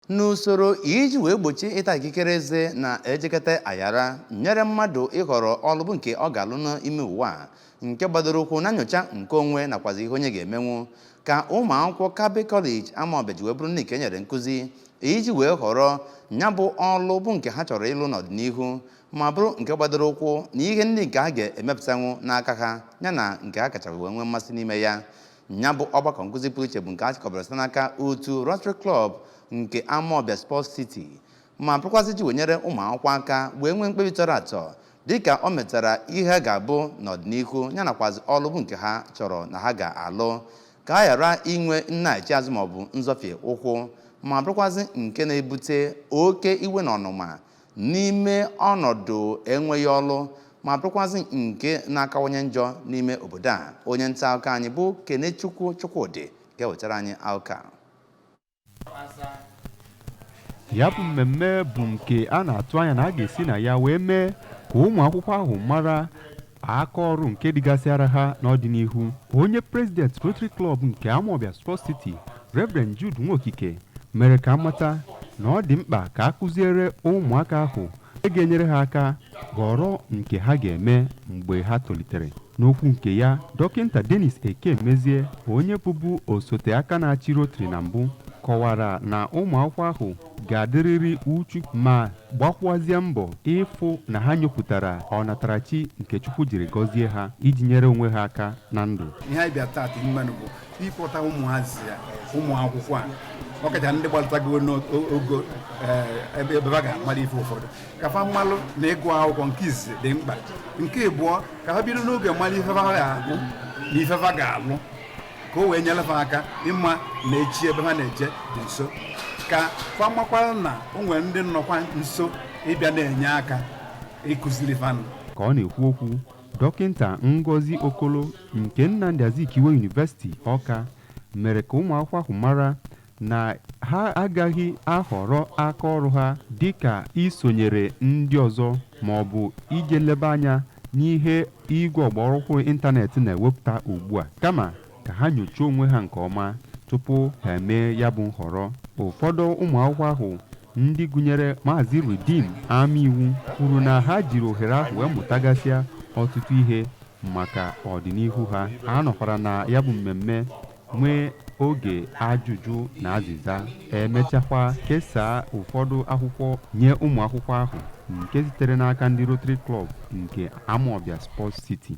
N'usoro iji wee gbochie ịta ikikere eze na ejekọta ayara nyere mmadụ ịhọrọ ọlụ bụ nke ọ ga-alụ n'ime ụwa a, nke gbadoro ụkwụ na nyocha nke onwe nakwazi ihe onye ga-emenwu, ka ụmụ akwụkwọ Kabe College Amawbia ji wee bụrụ ndị nke nyere nkụzi iji wee họrọ ya bụ ọlụ bụ nke ha chọrọ ịlụ n'ọdịnihu, ma bụrụ nke gbadoro ụkwụ na ihe ndị nke ha ga-emepụtanwu n'aka ha, yana nke ha kacha wee nwee mmasị n'ime ya. Ya bụ ọgbakọ nkụzi pụrụ iche bụ nke a chịkọbara site n'aka otu Rotary Club nke Amawbia Sports City, ma bụrụkwazị ji wee nyere ụmụ akwụkwọ aka wee nwee mkpebi tọrọ atọ dịka o metara ihe ga-abụ n'ọdịnihu, ya nakwazi ọlụ bụ nke ha chọrọ na ha ga-alụ, ka a ghara inwe nnaghachi azụ maọbụ nzọfie ụkwụ, ma bụrụkwazị nke na-ebute oke iwe na ọnụma n'ime ọnọdụ enweghị ọlụ, ma bụrụkwazị nke na-akawanye njọ n'ime obodo a. Onye nta akụkọ anyị bụ Kenechukwu Chukwudị ga-ewetara anyị akụkọ a. Ya bụ mmemme bụ nke a na-atụ anya na a ga-esi na ya wee mee ka ụmụ akwụkwọ ahụ mara aka ọrụ nke dịgasịara ha n'ọdịnihu. Onye President Rotary Club nke Amawbia Sports City, Reverend Jude Nwokike, mere ka amata na ọ dị mkpa ka a kụziere ụmụaka ahụ nke ga-enyere ha aka họrọ nke ha ga-eme mgbe ha tolitere. N'okwu nke ya, Dọkịnta Dennis Ekemezie, onye bụbu osote aka na-achị Rotary na mbụ, kọwara na ụmụ akwụkwọ ahụ ga-adịrịrị uchu ma gbakwazie mbọ ịfụ na ha nyopụtara ọnatarachi nke Chukwu jiri gọzie ha iji nyere onwe ha aka na ndụ. Ihe anyị bịa taata mmanụ bụ ịkpọta ụmụazị a, ụmụ akwụkwọ a, ọkacha ndị gbalịtago n'ogo ebe ha ga-amara ife ụfọdụ, ka fa mmalụ na ịgụ akwụkwọ nke izizi dị mkpa, nke ịbụọ ka ha bido n'oge mara ife fa ga-agụ na ife fa ga-alụ, ka o wee nyere fa aka ịma na echi ebe ha na-eje dị nso, ka fa makwara na o nwere ndị nnọkwa nso ịbịa na-enye aka ịkụziri fanụ. Ka ọ na-ekwu okwu, Dọkịnta Ngozi Okolo nke Nnamdi Azikiwe University Ọka mere ka ụmụ akwụkwọ ahụ mara na ha agaghị ahọrọ aka ọrụ ha dịka isonyere ndị ọzọ ma ọ bụ ije leba anya n'ihe igwe ọgbara ọhụrụ ịntanetị na-ewepụta ugbu a, kama ka ha nyochaa onwe ha nke ọma tupu ha emee ya bụ nhọrọ. Ụfọdụ ụmụ akwụkwọ ahụ, ndị gụnyere Maazị Redeem Amikwu, kwuru na ha jiri ohere ahụ wee mụtagasịa ọtụtụ ihe maka ọdịnihu ha. Ha nọkwara na ya bụ mmemme nwee oge ajụjụ na azịza, emechakwa kesaa ụfọdụ akwụkwọ nye ụmụ akwụkwọ ahụ nke sitere n'aka ndị Rotary Club nke Amawbia Sports City.